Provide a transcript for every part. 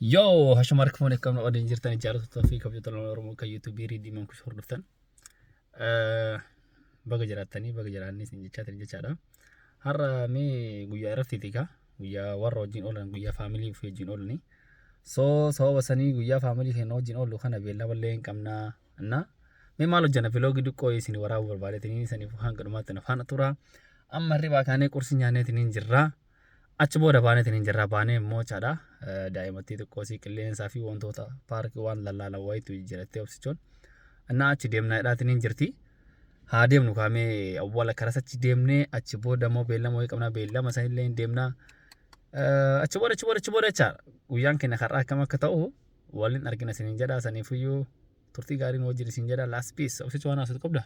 Yoo hashuma harka fuunee akkam waliin jirtan jaallattoota fi kabajattoota Oromoo kan yuutuubii Riidii Mankush hordoftan. Baga jiraattanii baga jiraannee isin jechaatiin jechaadha. Har'a mee guyyaa irratti kaa guyyaa warra wajjin oolan guyyaa faamilii ofii wajjin oolani. So sababa sanii guyyaa faamilii keenya wajjin oollu kana beellama illee hin qabnaa. Na mee maal hojjanna viloogii xiqqoo isin waraabuu barbaadeetiin saniif hanga dhumaatti na faana tura. Amma hirribaa kaanee qursii nyaanneetiin hin jirra. Achi booda baaneetiin hin jirra. Baanee immoo jechaadha daa'imattii xiqqoo isii qilleensaa fi wantoota paarkii waan lallaalan wayiitu jirattee obsichoon. Innaa achi deemnaa jedhaatiin hin jirti. Haa deemnu kaamee awwaala karas achi deemnee achi booda immoo beellama wayii qabnaa beellama sanillee hin deemnaa. Achi booda achi booda achi booda jechaadha. Guyyaan keenya har'aa akkam akka ta'u waliin argina isiniin jedha saniifuyyuu turtii gaariin wajjin isin jedha last peace obsicha waan haasatu qabda.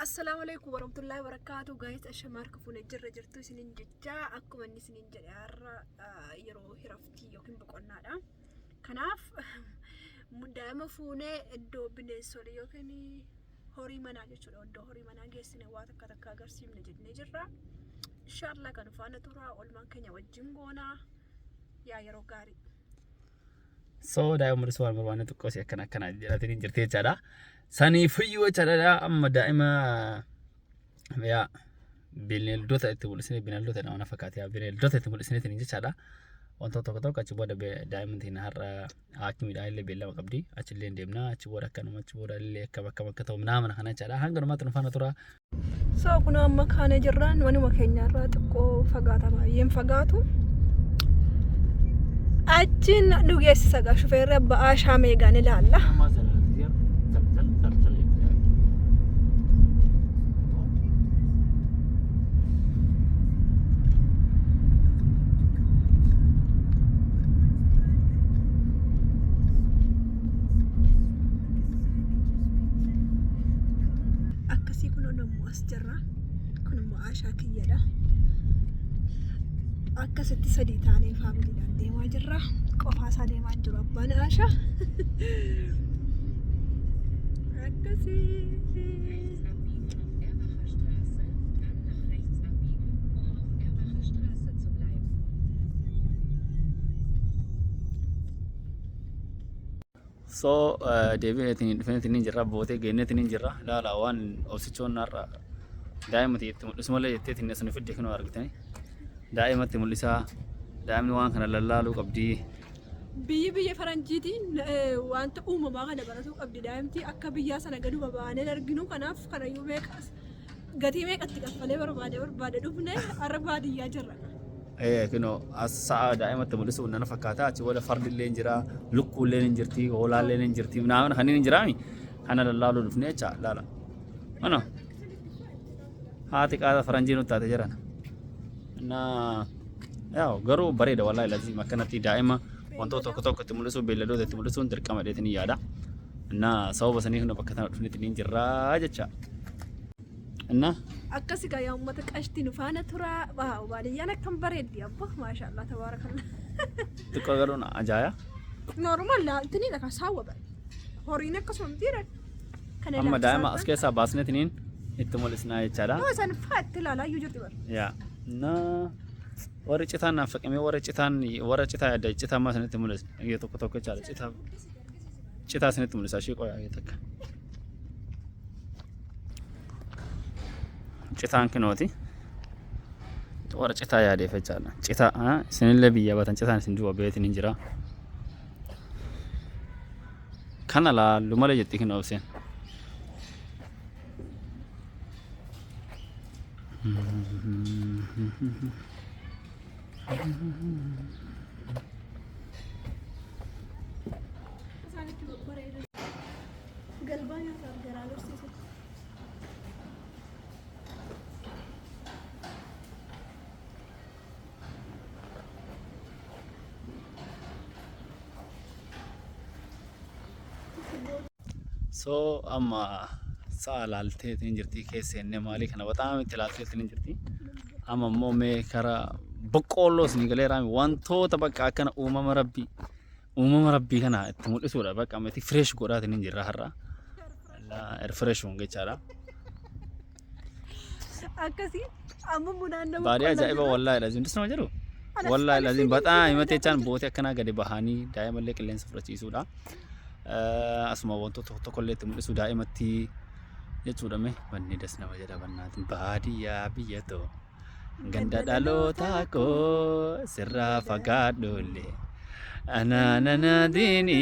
Assalaamu alaikum warahmatullahi wabarakatuh guys, ashama harka fuune jirra jirtu isinin jecha akkuma inni isinin jedhe har'a yeroo hiraftii yookiin boqonnaadha. Kanaaf daa'ima fuunee iddoo bineensolii yookiin horii manaa jechuudha, iddoo horii manaa geessine waa takka takka agarsiifne jennee jirra. Inshallah kan faana tura, oolmaan keenya wajjin goonaa yaa yeroo gaarii. So daa'ima mul'isuu waan barbaanne xiqqoo si akkana akkana jedhatiin hin jirti jechaadha. Saniifiyyuu jechaadha amma daa'ima yaa bineeldota itti mul'isnee bineeldota nama na fakkaate yaa bineeldota itti mul'isneetiin jechaadha. Wantoota tokko tokko achi booda daa'imni teenya har'a haakimiidhaan illee beellama qabdi. Achillee hin deemna achi booda akkanuma achi booda illee akkam akkam akka ta'u naamana kana jechaadha. Hanga dhumaatti nu faana tura. So kun amma kaanee jirraan manuma keenyarraa xiqqoo fagaata, baay'een fagaatu. Achiin nu geessisa gaa shufeerri abbaa Aashaa meegaan ilaalla. Akkasii kunoo nammoo as jirra. Kun immoo Aashaa kiyyadha. Akkasitti sadii taanee faamiliidhaan deemaa jirra. Qofaa isaa deemaa hin jiru abbaan Aashaa. Akkasii. Rechts abbiegen auf Erbacher Straße, dann nach rechts abbiegen, um auf Erbacher Straße zu bleiben. So deebineetiin dhufneetiin jirra bootee geenneetiin jirra laala waan obsichoon har'a daa'imatti itti mul'isu malee jetteetiin as nu fidde kunoo argitanii daa'imatti mul'isaa daa'imni waan kana lallaaluu qabdi. Biyyi biyya faranjiitiin wanta uumamaa kana baratuu qabdi daa'imti, akka biyyaa sana gaduma baanee arginu. Kanaaf kanayyuu meeqas gatii meeqatti kaffalee barbaade barbaade dhufne har'a baadiyyaa jirra. Kunoo as sa'a daa'imatti mul'isu nana fakkaata. Achi booda fardi illee hin jira, lukkuu illee hin jirti, hoolaan illee hin jirti, naamna kanneen hin jiraami. Kana lallaaluu dhufne jecha laala. Ano haati qaata faranjii nutti taate jiran. Na yaa garuu bareeda wallaahi lazim akkanatti daa'ima wantoota tokko tokko itti mul'isuu beelladoota itti mul'isuun dirqama dheetiin yaada. Na sababa sanii kun bakka tana dhufnetti ni jirraa jecha. Inna Akkasi gaa yaa uummata qashti nu faana tura. Waaw, baadiyyaan akkam bareeddi abbo, maashaallah tabaarakallah. Xiqqoo garuu na ajaaya. Normal laaltiniidha kan saawwa bare. Horiin akkasuma mitiira. Kana Amma daa'ima as ilaalchisaa keessaa baasneetiniin itti mul'isnaa jechaadha. Yoo isaan faa itti ilaalaa iyyuu jirti bara. Yaa na warri citaan naaf faqimee warri citaan warra citaa yaadda citaa ammaa isinitti mul'isa. Tokko tokko jechaadha citaa citaa isinitti mul'isa ishee qoyaa takka. Citaan kinooti. Warra citaa yaadeef jechaadha. Citaa isinillee biyya batan citaan isin duuba beetiin hin jira. Kana laallu malee jetti kinoo obseen. Isaanitti babbareedan. Galbaa nyaataaf garaa agarsiisu. So amma sa'a laalteetiin jirti keessa inni maalii kana bataam itti laalteetiin jirti. Amma immoo mee kara Boqqoolloo isinii galeeraa wantoota bakka akkana uumama rabbii uumama rabbii kana itti mul'isuudha bakka ammatti fresh godhaatiin hin jirra har'a. Fresh jechaadha. Akkasii amma immoo naannoo Baadiyyaa boqqolloo ajaa'iba jira. wallaahi laziim disnoo jedhu. Anas Wallaahi anas laziim siin baxaa siin himate jechaan ajaa'iba. bootee akkanaa gadi bahanii daa'imallee qilleensa fudhachiisuudha. Asuma wantoota tokko tokkollee itti mul'isu daa'imatti jechuudha mee wanni das nama jedha bannaatiin baadiyyaa biyya too ganda dhalootaa koo sirraa fagaadhullee anaananaadiini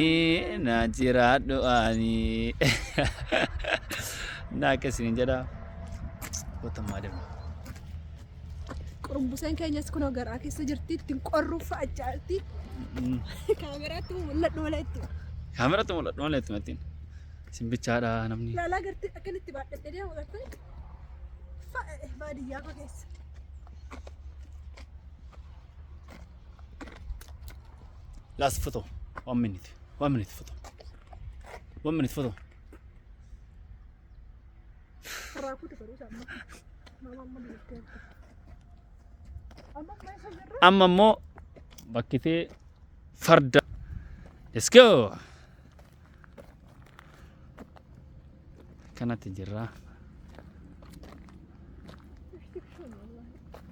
na jiraadhu ani na akkasiin jedha kottammaa deema. Qurumbuseen keenyas kunoo garaa keessa jirti ittiin qorruuf ajaa'ibti. Kaameraatti mul'adhu malee itti. Kaameratti mul'adhu malee itti maxxin. Isin bichaadha namni. Ilaalaa gartee akkanitti baadhadhee deemu gartee baadiyyaa koo keessa. Last photo. One minute. One minute photo. One minute photo. Irraa kutu garuu isaa amma. Maama amma biyyatti erga. Amma amma isa jirra. Amma immoo bakkitee farda. Let's go. Kanatti jirra.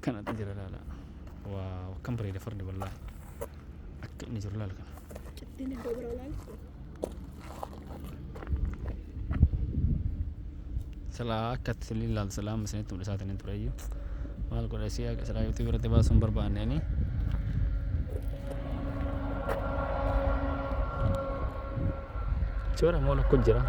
Kanatti jira laala. Wow, akkam bareeda fardi wallaahi. Akka inni jiru laala kana. Cittiin iddoo bira olaanu. Silaa akka itti ilaalu silaa amma isinitti mul'isaatiin hin tureyyuu. Maal godha isii akka silaa yuutuubii irratti baasuun barbaanneeni. Achi bira immoo lukkuu jira.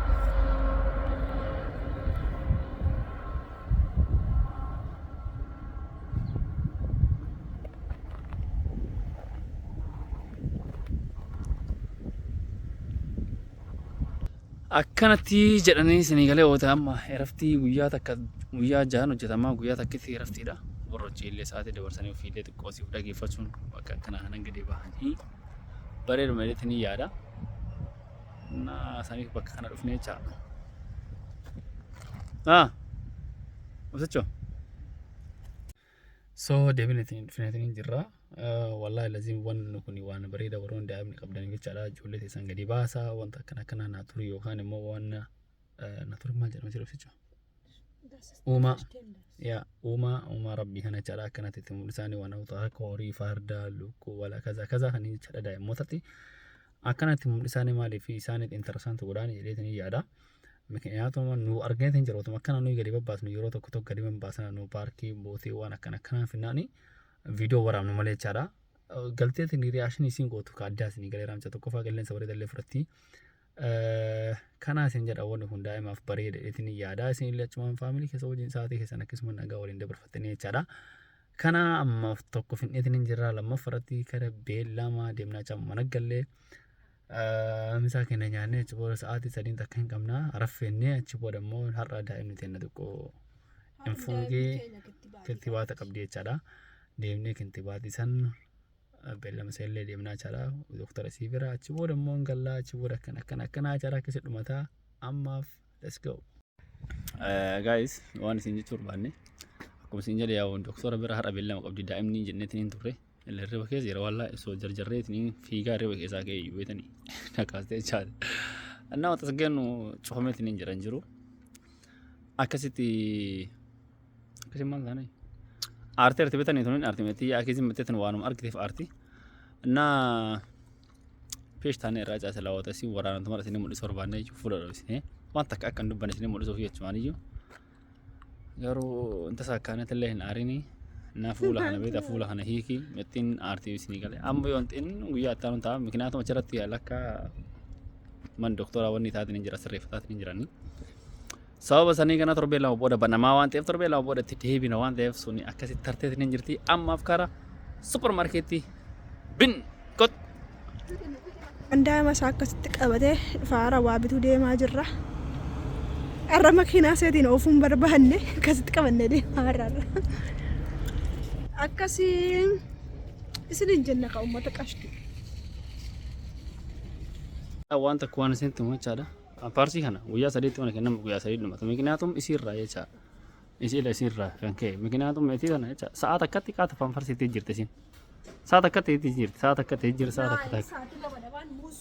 Akkanatti jedhanii isinii galee oota amma eraftii guyyaa takka guyyaa jahan hojjetamaa guyyaa takkitti eraftiidha. Warra hojiilee sa'aatii dabarsanii ofiillee xiqqoo siif dhageeffachuun bakka akkanaa kanan gadi bahanii bareeduma jedheetiin ni yaada. Na saniif bakka kana dhufnee jechaadha. Ah, Obsichoo. So deebineetiin dhufneetiin jirra. Wallaahi laziim wanni kun waan bareeda warroonni daa'imni qabdan jechaadha. Ijoollee teessan gadi baasaa wanta akkana akkanaa naaturii yookaan immoo waan naaturii maal jedhama jedhu jechuudha. Uumaa yaa uumaa uumaa rabbii kana jechaadha akkanatti itti mul'isaanii waan akka horii farda lukkuu wala kaza kaza kan jechaadha daa'immootatti akkanatti mul'isaanii maaliif isaaniif interesting godhaanii jedheetiin yaada. Mikiniyaatuma nu argineetiin jiru otuma akkana nuyi gadi babbaasnu yeroo tokko tokko gadi babbaasna nu paarkii bootii waan akkana akkanaa finnaani viidiyoo waraabnu malee jechaadha. Galteetiin reaction isiin gootu ka addaa isinii galee raamcha tokkoffaa qilleensa bareeda illee fudhatti. Kanaa isin jedha wanni kun daa'imaaf bareeda jedheetiin yaada isin illee achumaan family keessa wajjin sa'aatii keessan akkasuma nagaa waliin dabarfattanii jechaadha. Kana ammaaf tokko finneetiin hin jirra lammaffaratti kara beellama deemnaa jecha mana gallee misaa keenya nyaannee achi booda sa'aatii sadiin takka hin qabna raffeennee achi booda immoo har'a daa'imni teenya xiqqoo hin fuugee kittibaata qabdi jechaadha. Deemnee kittibaatii san beellama seellee deemnaa jechaadha. Doktara isii bira achi booda immoo hin gallaa achi booda akkana akkana akkana jechaadha akkasi dhumataa ammaaf let's go. Guys, waan isin jechuu barbaanne akkuma isin jedhe yaa'u doktora bira har'a beellama qabdi daa'imni jenneetiin hin turre. Hirriba keessa jira wallaahi osoo jarjarreetiin fiigaa hirriba keessaa ka'e iyyuu beetanii nakaastee jechaadha. Annaa wanta sageennu cufameetiin hin jiran jiru. Akkasitti akkasi maal taane aartii arti beetanii tuniin aartii meetii akkasii meetii waanuma argiteef aartii. Innaa peesh taanee irraa caasa laawwata isin waraanatu mara isin mul'isuu barbaanne jechuun fuula dhoofisnee waan takka akka hin dubbanne isin mul'isuuf jechuun iyyuu. Garuu inta sakkaanatti illee hin aarini. Na fuula kana beekta fuula kana hiiki mettiin aartii isinii gale. Amma yoo hin guyyaa itti aanu ta'a mikinaatuma achirratti lakka man doktoraa wanni taatiin hin jira sirreeffataatiin hin jiranii. Sababa sanii kana torbee 2 booda banamaa waan ta'eef torbee 2 booda itti deebina waan ta'eef suni akkasitti tarteetiin hin jirti. Ammaaf kara supermarketii bin kot. Daa'ima isaa akkasitti qabatee faara waa bituu deemaa jirra. Har'a makiinaa seetiin oofuun barbaanne akkasitti qabannee deemaa jirra. Akkasii isiniin jenna ka uummata qashti. Waan takka waan isinitti himu jechaadha. Paarsii kana guyyaa sadiitti mana kennamu guyyaa sadii dhumata. Mikniyaatum isiirraa jechaadha. Isii isiirraa kan ka'e mikinaatu meetii sana jecha sa'a takkatti qaata fanfarsiitii jirti isiin. Sa'a takkatti jirti sa'a takkatti jirti sa'a takka takka. Sa'aatii lama dhabaan muus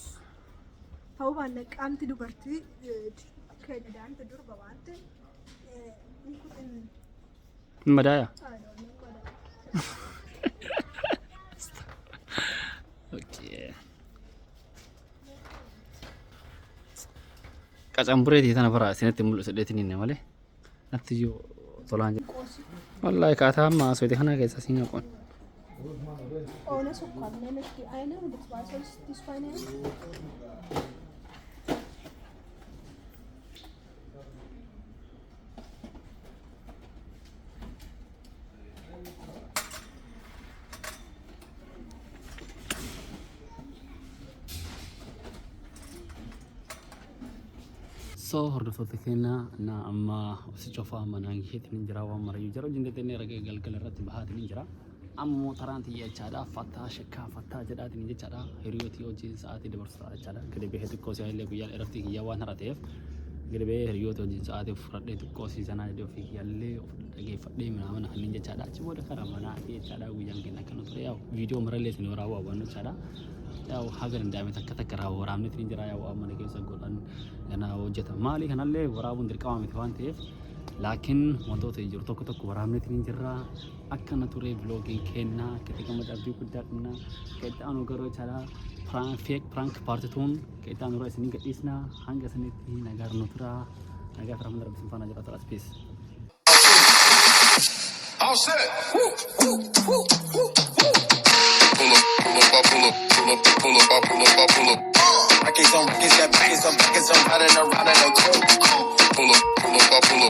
ta'uu baanna qaamti dubartii keenya daa'imti durba waan ta'e Hin madaaya. Okay. Qacambureetii tana bara isinitti mul'isu dheetiin inni malee natti iyyuu tolaan jira. Wallaahi kaataa amma asoote kana keessa siin haqoon. Ohne Zucker, nehme ich die eine und die zwei soll ich die zwei nehmen? So hordoftoota keenya na amma si cufaa manaan isheetiin hin jira waan marayyuu jira hojii inni ragaa galgala irratti bahaatiin hin jira. Ammoo taraan tiyya jechaadha fattaa shakkaa fattaa jedhaatiin jechaadha hiriyootii wajjin sa'aatii dabarsuudha jechaadha. Gadi bahee xiqqoo si'a illee guyyaan irratti kiyyaa waan hara ta'eef gadi bahee hiriyoota wajjin sa'aatii fudhadhee xiqqoo si sanaa jedhee ofii kiyyaallee of dhageeffadhee minaaman kanneen jechaadha. Achi booda karaa manaatii jechaadha guyyaan keenya akkana ture yaa'u viidiyoo marallee isin waraabuu hawwannu jechaadha. Yaa'u haga danda'ame takka takka irraa waraabneetiin hin jira yaa'u amma mana keessa godhan gana hojjeta. Maali kanallee waraabuun dirqama miti waan ta'eef laakiin wantoota jiru tokko tokko waraabneetiin hin jirra. Akkana ture vlogiin kennaa akka itti gammadu abdii guddaa qabna. Kan itti aanu garuu jechaadha fake prank part twon kan itti aanu irra isinii gadhiisna hanga isinitti nagaa nu tura. Nagaa fi rahmata rabbi isin faana jiraatu. Peace. All set. Woo, woo, woo, woo, woo. Pull up, pull up, I pull up, pull up, pull up, I pull up, I pull up. I get some, get some, get some, get some, riding around in a coupe. Pull up, pull up, I pull up.